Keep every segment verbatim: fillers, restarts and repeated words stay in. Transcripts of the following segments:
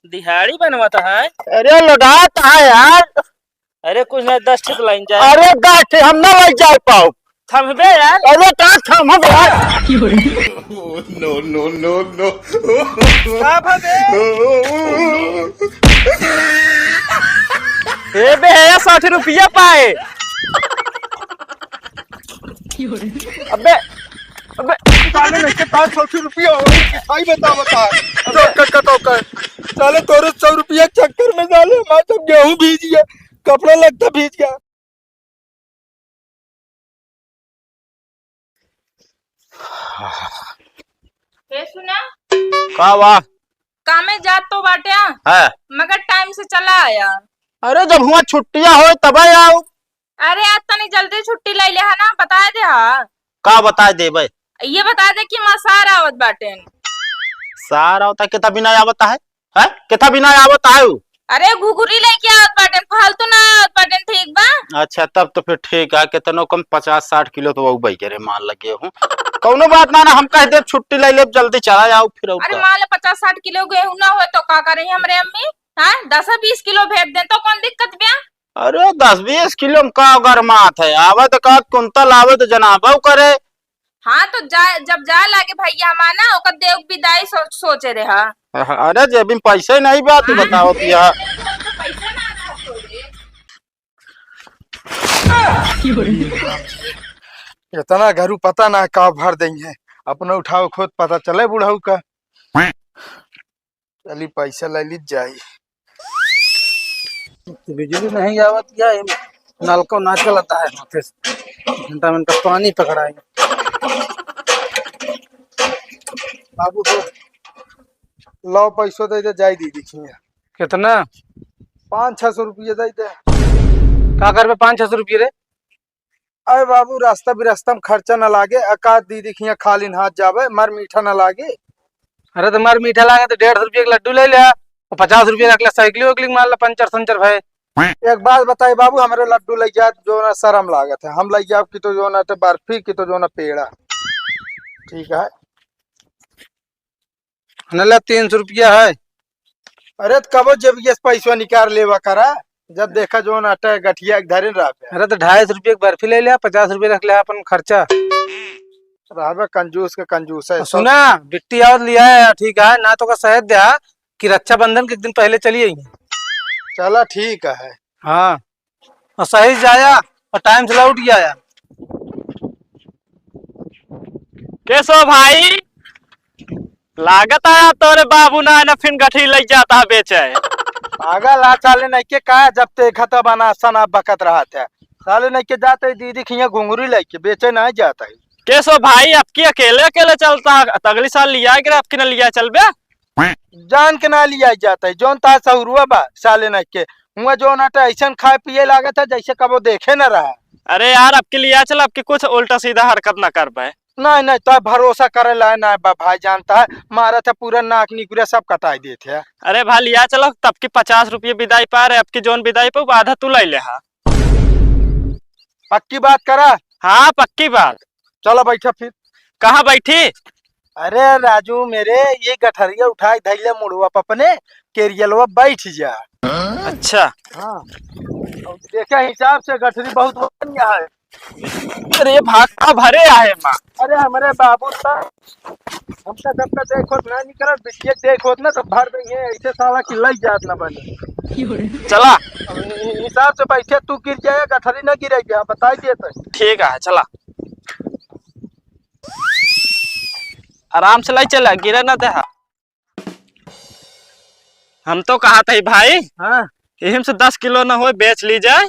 दिहाड़ी बनवत है। अरे लौटात है यार। अरे कुछ नहीं, दस ठे तो लाइन जाए। अरे दस ठे हम ना लाइन जाए पाओ। थमबे यार। अरे का थमब यार। No, no, no, no। का भबे? ए बे, साठ रुपया पाए। अबे, अबे। साले नहीं के पाँच सौ रुपया हो, किसाई बता, बता। चौकर का चौकर। साले तोरे सौ रुपया चक्कर में साले हमारा सब गेहूं भीज गया, कपड़ा लत्ता भीज गया। ए सुना। का बा? कामे जात तो बाटे, हाँ। मगर टाइम से चला आया। अरे जब हुआ छुट्टिया होए तबे आऊ। अरे आज तनी जल्दी छुट्टी ले ले है ना, बताए दे हा। का बताए देबे? ये बता दे कि माँ सार आवत बाटेन। सार आवता, केथा बिना आवता है? हैं? केथा बिना आवता है उ? अरे घुघुरी लेके आवत बाटेन, फालतू ना आवत बाटेन, ठीक बा? अच्छा, तब तो फिर ठीक है, केतनो कम पचास साठ किलो तो वो बैठे रे, मान लगे हूँ। कौनो बात ना, ना, हम कह देब छुट्टी ले लेब, जल्दी चला जाओ फिर, और अरे का? मान ले पचास साठ किलो गेहूं ना हो तो का करी हमरे अम्मी? हाँ, दस बीस किलो भेज दे तो कौन दिक्कत बा? अरे दस बीस किलो में का गरमात है, आवे तो का कुंतल आवे तो जनाबो करे। हाँ तो जा, जब जाए लागे भैया हमार ना, ओकर देव विदाई सो, सोचे रहे हा। अरे जेबी में पैसे नहीं बा, तू बताओ पिया। पैसा ना रहा तो रे। इतना घरू पता ना का भर देंगे, अपना उठाओ खुद पता चले बुढ़ऊ का। चली पैसा ले ली जाई। तो बिजली नहीं आवत या, नलको ना चलता है, फिर घंटा घंटा पानी पकड़ाएंगे। बाबू हो, लो पैसो दे दे, जाई दीदी खिया। कितना? पाँच छह सौ रुपये दे दे। का करबे पाँच छह सौ रुपये रे? अरे बाबू, रास्ता बिरास्ता में खर्चा न लागे, अकात दीदी खियाँ खाली हाथ जावे, मर मीठा न लागे। अरे तो मर मीठा लागे तो डेढ़ सौ रुपये के लड्डू ले ले, और पचास रुपये रख ले, साइकिल वाइकिल मार ले, पंचर संचर भय। एक बात बताई बाबू, हमरे लड्डू ले जात जो ना शर्म लागत है, हम ले जाब कि तो जो ना तो बर्फी, कि तो जो ना पेड़ा। ठीक है। न ले, तीन सौ रुपया है। अरे, त कबो जेबिया से पैसवा निकाल लेवा करा, जब देखा जौन आटा गठिया के धरे न रहबे। अरे, तो ढाई सौ रुपया के बर्फी ले ले, पचास रुपया रख ले अपन खर्चा। रहबे कंजूस के कंजूस है, और सब। सुना, बिट्टी और लिया है, ठीक है, ना तो का शहद दे, कि रक्षाबंधन के एक दिन पहले चली आई। चला, ठीक है। हाँ। और सही जाया और टाइम से लौट जाया। केशव भाई, लागत आया तोरे बाबू ना, ना फिन गठरी लग जाता है बेचे। पागल आ, साले नहीं के का, जब ते खत बना सना बकत रहत है। साले नहीं के जाते दीदी खिया घुंघरू लेके बेचे नहीं जाता है। केशव भाई, अब की अकेले अकेले चलता है? त अगली साल लिया के, अब की ना लिया चलबे? जान के ना लिया जाता है, जौन ता सहुरुआ बा, साले नहीं के। हुआ जौन आटा ऐसन खाए पिए लागत है, जैसे कबो देखे न रहा। अरे यार, अब की लिया चल, अब की कुछ उल्टा सीधा हरकत ना कर पाए। नहीं, नहीं, तो भरोसा करे लाए ना बा भाई, जानता है, मारा था पूरा नाक निकुरा सब कटाई देते हैं। अरे भाई, लिया चलो, तब की पचास रुपये विदाई पा रहे, अब की जौन विदाई पा, आधा तू ले ले हा। पक्की बात करा? हाँ, पक्की बात। चलो बैठा फिर। कहाँ बैठी? अरे राजू मेरे, ये गठरिया उठाए धैले मुड़वा प अपने केरियलवा बैठ जा। अच्छा। हाँ। अब देखे हिसाब से गठरी बहुत बढ़िया है। अरे भाग का भरे आए माँ। अरे हमरे बाबू ता, हम तो जब तक देखो ना निकलत, बिटिया देखो ना तो भर देंगे ऐसे साला कि लग जात ना बने। चला। अब हिसाब से बैठे, तू गिर जाए, गठरी ना गिरे गया, बताई दिए तो। ठीक है, चला। आराम से लाई चला, गिरे ना देहा। हम तो कहा था भाई, हाँ। यही से दस किलो ना होए, बेच ली जाए,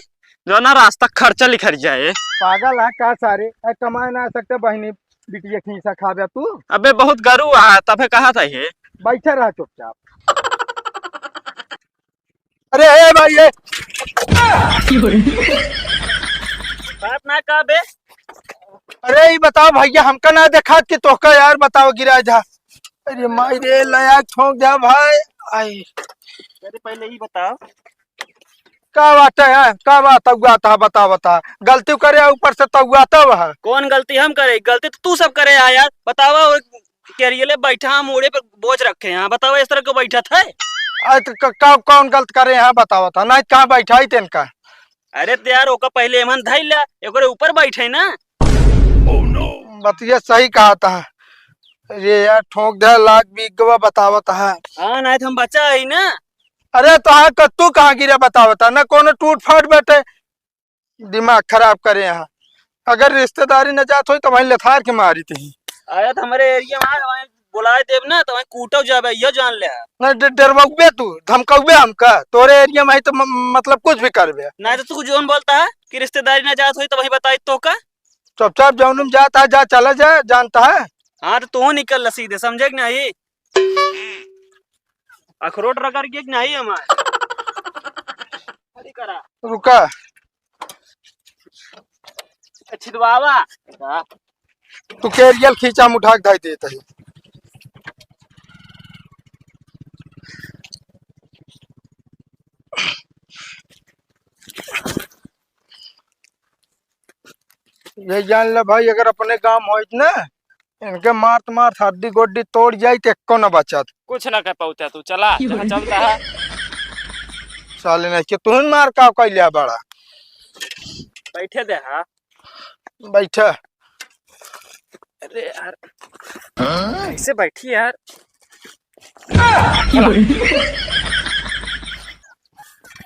जो ना रास्ता खर्चा लिखर जाए। पागल है का सारे? ए, कमाए ना सकते बहिनी बिटिया खीसा खाबे तू? अबे बहुत गरू आ, तबे कहा था ये। बैठे रह चुपचाप। अरे ए भाई ए। बात ना का बे। अरे ई बताओ भैया, हमका ना देखात कि तोहका यार, बताओ गिरा जा। अरे माई रे, लया ठोक जा भाई। आई। अरे पहले ई बताओ। का बात है, का बात हुआ था, बता, बता। गलती करे ऊपर से तो हुआ तब है। कौन गलती हम करे? गलती तो तू सब करे है यार। बतावा, वो केरियले बैठा, हम ओड़े पे बोझ रखे हैं। बतावा, इस तरह को बैठा था। अरे तो क-, क-, कौन गलत करे हैं बतावत है, नहीं कहाँ बैठाई तेनका? अरे तो यार, ओका पहले एमन धइल ला, एकरे ऊपर बैठे ना। बतिया सही कहत है। अरे यार, ठोंक दे, लाग बिगवा बतावत है। हाँ, नहीं तो हम बचा ही ना। अरे तो हाँ, क-, तू कहाँ गिरा बतावत है? ना कोनो टूट फाट बैठे, दिमाग खराब करे यहाँ। अगर रिश्तेदारी न जात होई तो वहीं लथार के मारी थी। अरे तो हमारे एरिया में आए, वहीं बुलाए देब ना, तो वहीं कूटो जाबे, यो जान ले। नहीं, डे-, डरवाउबे तू, धमकाउबे हमका। तोरे एरिया में आई तो म-, मतलब कुछ भी करबे। नहीं तो तू जोन बोलता है कि रिश्तेदारी ना जात होई तो वहीं बताई तो का? चुपचाप जौन में जाता है, जा, चला जा, जानता है। हाँ, तो तू निकल ला सीधे, समझे कि नहीं? अखरोट रगड़ के कि नहीं हमारे? अरे करा। रुका। छिदवावा। हाँ। तू केरियल खींचा मुठा के धाई देत है। ये जान ले भाई, अगर अपने काम होइत ना, इनके मारत मारत हड्डी गोड्डी तोड़ जाई तो एको न बचत। कुछ ना कर पाउता तू, चला, जहाँ चलता है। साले नहीं के तुहन मार का कैले बड़ा। बैठे दे, हाँ। बैठा। अरे यार, कैसे बैठी यार?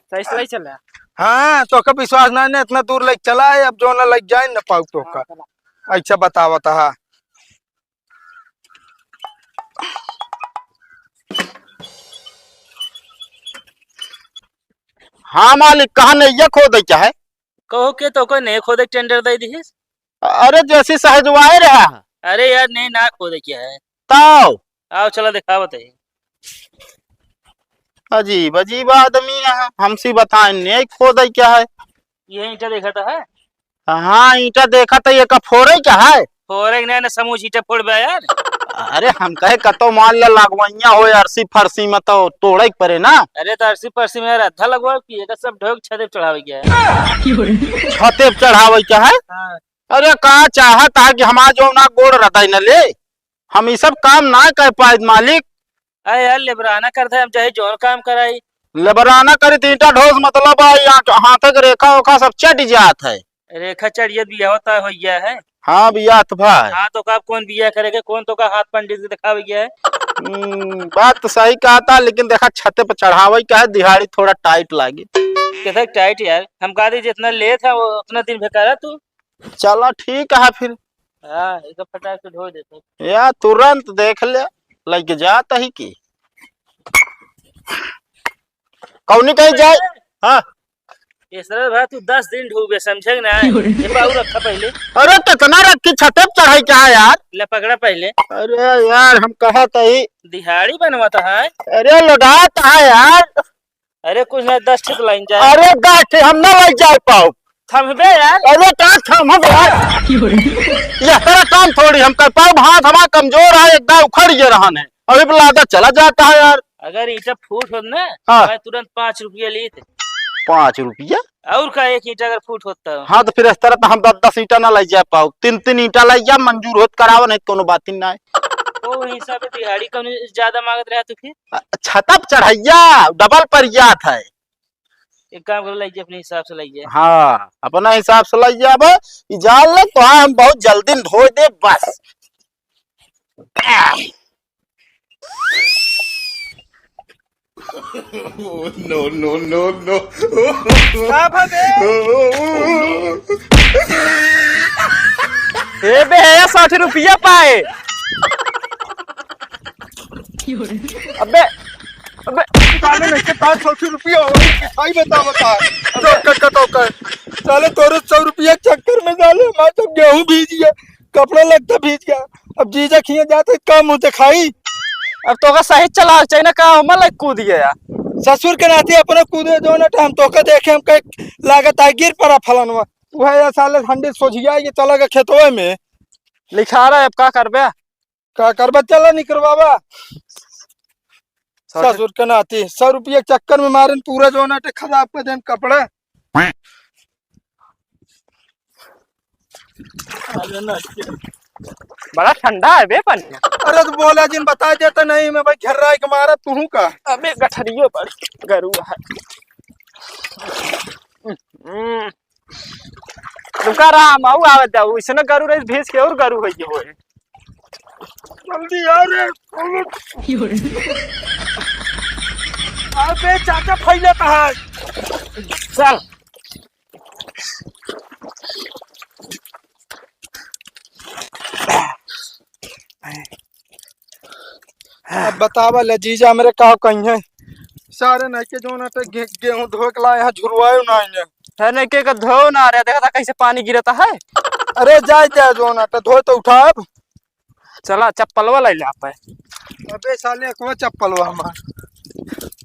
सही से चल रहा। हाँ, तोका विश्वास ना, ना इतना दूर लेके चला है, अब जो ना लग जाए ना पाऊ तोका। हाँ, चला। अच्छा बतावत हा। हाँ मालिक, कहाँ नैया खोदे के है? कहो के तोका नैया खोदे के टेंडर दे दिहिस? अरे जैसी सहजवाए रहा। अरे यार, नैया ना खोदे के है। ताओ। आओ चला दिखावत है। अजीब अजीब आदमी है, हमसे बताए नैया खोदे के है। ये ईंटा देखा था है? हाँ, ईंटा देखा था, ये का फोड़े के है? फोड़े के नहीं ना, समूच ईंटा फोड़बे यार। अरे हम कहे कतो मान ले लगवैया हो अरसी फरसी में तो तोड़े के पड़े ना। अरे तो अरसी फरसी में यार आधा लगवा कि एकर सब ढोक छते पे चढ़ावे के है। छते पे चढ़ावे के है? हाँ। अरे का चाहत है कि हमार जो ना गोड़ रहता है न ले, हम ई सब काम ना कर पाए मालिक। अरे यार, लेबराना करत है, हम चाहे जौन काम कराई। लेबराना करी त ईंटा ढोस मतलब आ, यहाँ के हाथे के रेखा ओखा सब चट जात है। रेखा चट जात बियाह होता हो गया है। हाँ, बियाह तो भाई। हाँ, तो का कौन बियाह करेके, कौन तो का हाथ पंडित के दिखावे गया है? हम्म, बात तो सही कहा था, लेकिन देखा छते पे चढ़ावे का है, दिहाड़ी थोड़ा टाइट लागे। कैसे टाइट यार? हम कहा थे जितना लेत है वो उतना दिन बेकारा तू। चला ठीक है फिर। हाँ, एक फटाक से ढो देते। या तुरंत देख ले, लग जात ही की। कौनी कहीं जाए? हाँ। ये सर भाई तू दस दिन ढूबे, समझे कि ना? ये पाऊ रखा पहले। अरे कितना रखी छते पे चढ़ाई क्या है यार? ले पकड़ा पहले। अरे यार हम कहा तही। दिहाड़ी बनवाता है। अरे लौटाता है यार। अरे कुछ ना, दस ठे तो लाइन जाए। अरे दस ठे हम ना लग जाए पाओ। थमबे यार। अरे का थमब यार? यह तरह काम थोड़ी हम कर पाओ, हाथ हमारा कमजोर है, एक दाव उखड़ गया रहन है, अभी लादा चला जाता है यार। अगर ईंटा फूट होत ना, हाँ। मैं तुरंत पाँच रुपया लेत। पाँच रुपया? और का, एक ईंटा अगर फूट होत तो? हाँ, तो फिर इस तरह तो हम दस दस ईंटा ना ले जा पाओ, तीन तीन ईंटा ले जा, मंजूर होत करावा, नहीं तो कोनो बात ही ना है। तो वही हिसाब से दिहाड़ी कौन ज्यादा मांगत रहा तू फिर? अ, छतप चढ़ैया डबल पर जात है। एक काम करो, लाइए, अपने हिसाब से लाइए। हाँ, अपना हिसाब से लाइए। अब ई जान ले, तो हम बहुत जल्दी ढो दे बस। No, no, no, no। का भा बे? ए बे, है साठ रुपया पाए। अबे, अबे। साले नहीं के पास साठ रुपया हो, किसाई बता, बता। तो कर, कर, तो कर। साले तोरे सौ रुपया के चक्कर में साले हमारा सब गेहूं भीज गया, कपड़ा लत्ता भीज गया। अब जीजा खिया जाते का मुंह दिखाई? अब तो का सही चला चाहिए ना, का हमर लाइक कूद गया। ससुर के नाती अपना कूदे जो ना, हम तो का देखे, हम कहे लागत आ गिर पड़ा फलानवा। वह साले हंडी सोझिया ये चला गया खेतवे में। लिखा रहा है, अब का करबे? का करबा, चला निकरवावा। ससुर ससुर के नाती सौ रुपया के चक्कर में मारन पूरा जो ना टे खराब कर देन कपड़ा। अरे ना, बड़ा ठंडा है बे पानी। अरे तो बोला जिन, बता देता नहीं, मैं भाई घेर्रा के मारा, तू का? अबे गठरियो बड़ी गरुआ है। हम्म। रुका राम, आऊ आवत जाऊ, इसने गरु रही, भैंस के और गरु होई होए। जल्दी आ रे। अबे चाचा फैलत है। चल। अब बतावा ले जीजा, हमरे का कहीं है? सारे नहीं के जोन अटे गे-, गेहूं धोए के लाए हैं, झुरवाए नहीं है। है नहीं के, के धो ना रे, देखा था कैसे पानी गिरता है। अरे जाए जाए, जोन अटे धोए तो उठाब। चला चप्पलवा ले ले आप। अबे साले, एकवा चप्पलवा हमार।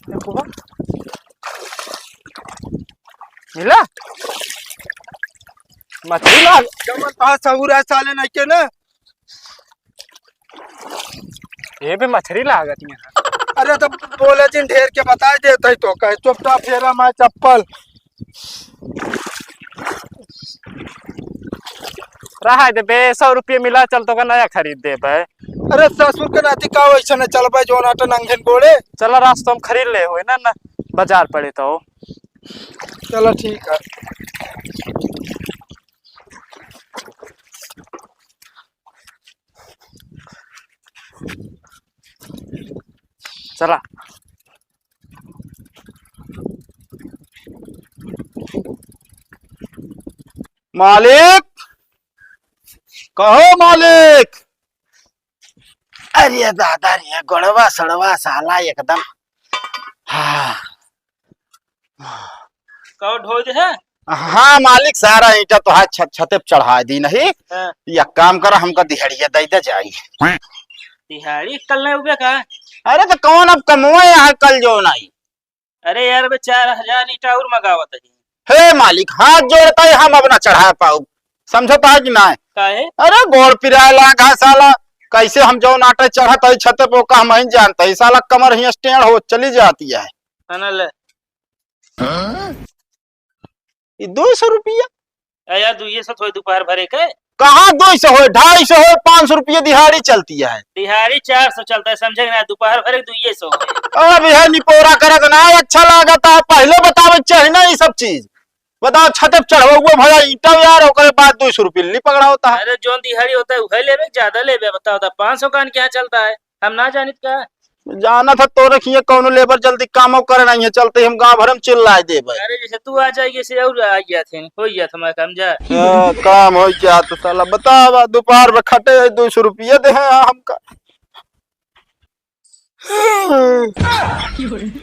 एकवा। मिला? मछली लाग। जमन पास सहूर है साले नहीं के ना। ये भी मछली लागत है। अरे तो बोले जिन ढेर के बताए देते तो कहे चुपचाप फेरा मैं चप्पल। रहा दे बे, सौ रुपये मिला, चल तो का नया खरीद दे बे। अरे ससुर के नाती का वैसे न चल बे, जो नाटे नंगेन गोड़े। चला रास्ता हम खरीद ले होए ना, ना बाजार पड़े तो। चला ठीक है। चला। मालिक, कहो मालिक। अरे दादा रे, गोड़वा सड़वा साला एकदम। हाँ। कहो ढोज है? हाँ मालिक, सारा ईंटा तो हाथ छत, छते पे चढ़ा दी नहीं। हाँ। एक काम करा, हमका दिहाड़िया दे दे जाई। दिहाड़ी कल नहीं हुए का? अरे तो कौन अब कमवे यहाँ कल जो नहीं। अरे यार, बे चार हजार ईंटा और मंगावत है। हे मालिक, हाथ जोड़ता है, हम अब ना चढ़ा पाऊ, समझता है कि ना? काहे? अरे गोड़ पिराए लाग है साला, कैसे हम जौन आटे चढ़त है छते पे, ओका हम ही जानते है, साला कमर ही स्टैंड हो चली जाती है। है ना ले। ये दो सौ रुपया? ए यार, दुइये सौ थोड़ी दोपहर भरे के। कहाँ दो सौ होए, ढाई सौ होए, पाँच सौ रुपये दिहाड़ी चलती है। दिहाड़ी चार सौ चलता है, समझे कि ना? दोपहर भरे के दुइये सौ होए। अब यह निपोरा करत ना अच्छा लागत है, पहले बतावे के चाही ना ये सब चीज। बताओ, छते पे चढ़वा हुआ भला ईंटा यार, ओकरे बाद दो सौ रुपये ली पकड़ा होता है। अरे, जौन दिहाड़ी होता है, वही लेबे, ज्यादा लेबे, बताओ, तो पाँच सौ का क्या चलता है? हम ना जानित का? जानत है तोरे खिए कौनो लेबर जल्दी कामो करे नहीं है, चलते हम गाँव भर में चिल्लाए देबे। अरे जैसे तू आ जाएगी, से और आ गया थे, हो गया था हमारा काम, जा। हाँ, काम हो गया तो साला बतावा, दोपहर में खटे है, दो सौ रुपया दे हैं हमका।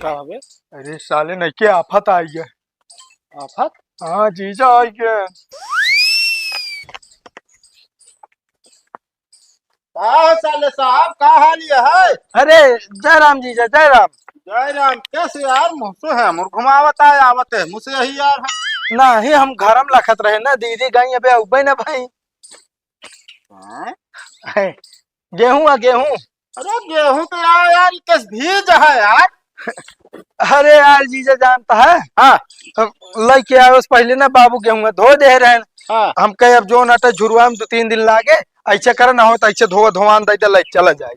का बे? अरे साले नहीं के आफत आई है। आफत? हाँ जीजा आई है। का हो साले साहब, का हाल ये है? अरे, जय राम जीजा, जय राम। जय राम, कैसे यार, मुँह से है, मुँह घुमावत आए, आवत है, मुँह से यही यार है। नाही, हम घरम लखत रहे ना, दीदी गई, अबे अउबे ना भाई। हैं? है, गेहूं आ, गेहूं। अरे, गेहूं तो यार, यार, ये कस भीज है यार। अरे यार, जीजा जानता है? हाँ। हम लइके आए, उससे पहले ना बाबू गेहूं धो दे रहे हैं। हाँ। हम कहे, "अब जो नटे झुरुआ में दो तीन दिन लागे, ऐसे करे ना हो तो ऐसे धोवा धोवान दे दे, लाइट चला जाए।"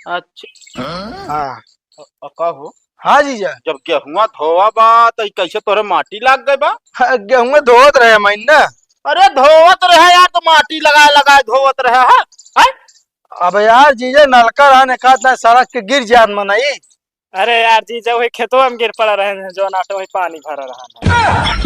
अच्छा। हाँ। अ, अ, का हो? हाँ जीजा। जब गेहुआ धोवा बा, तो ई कैसे तोरे माटी लाग गए बा? हाँ, गेहुआ धोवत रहे हम ना। अरे, धोवत रहे यार, तो माटी लगा लगा धोवत रहे है, हैं? अब यार जीजा, नलका रहन, एक आध दाईं सड़क के गिर जात मनई। अरे यार जीजा, वही खेतवा में गिर पड़ा रहे हैं, जो नाटो वही पानी भरा रहा है।